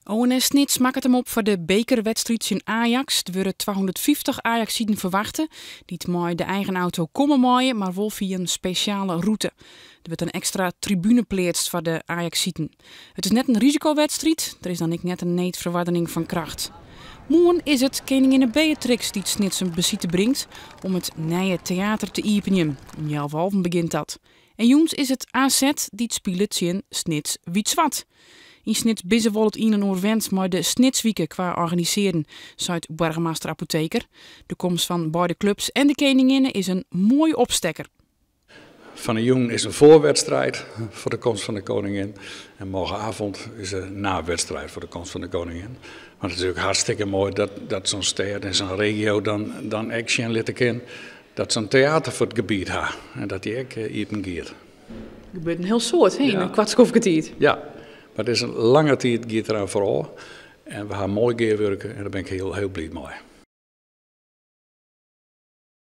ONS Snits makket him op foar de bekerwedstriid tsjin Ajax. Der wurde 250 Ajaksiden ferwachte, dy't mei de eigen auto komme meie, mar wol fia in spesjale rûte. Der wurdt in ekstra tribune pleatst foar de Ajaksiden. It is net in risikowedstriid, der is dan ek net in needferoardening fan kracht. Moarn is it keninginne Beatrix dy't Snits in besite bringt om it nije teater te iepenjen. Om healwei alven begjint dat. En jûns is it AZ dy't spilet tsjin Snits Wyt Swart. Yn Snits binne se wol it ien en oar wend mei de Snitswike kwa organisearjen, seit boargemaster Apotheker. De komst fan beide klups en de keninginne is in moaie opstekker. Fan 'e jûn is in foarwedstriid foar de komst fan de koningin en morgenavond is in nawedstriid foar de komst fan de koningin. Mar it is ek hartstikke moai dat sa'n stêd en sa'n regio dan ek sjen litte kin dat se in teater foar it gebiet ha en dat dy ek iepen giet. Der gebeurt in hiel soad yn in koart skoftke tiid. Ja, mar it is in lange tiid giet der oan foarôf en we ha moai gearwurke en dêr bin ik hiel, hiel bliid mei.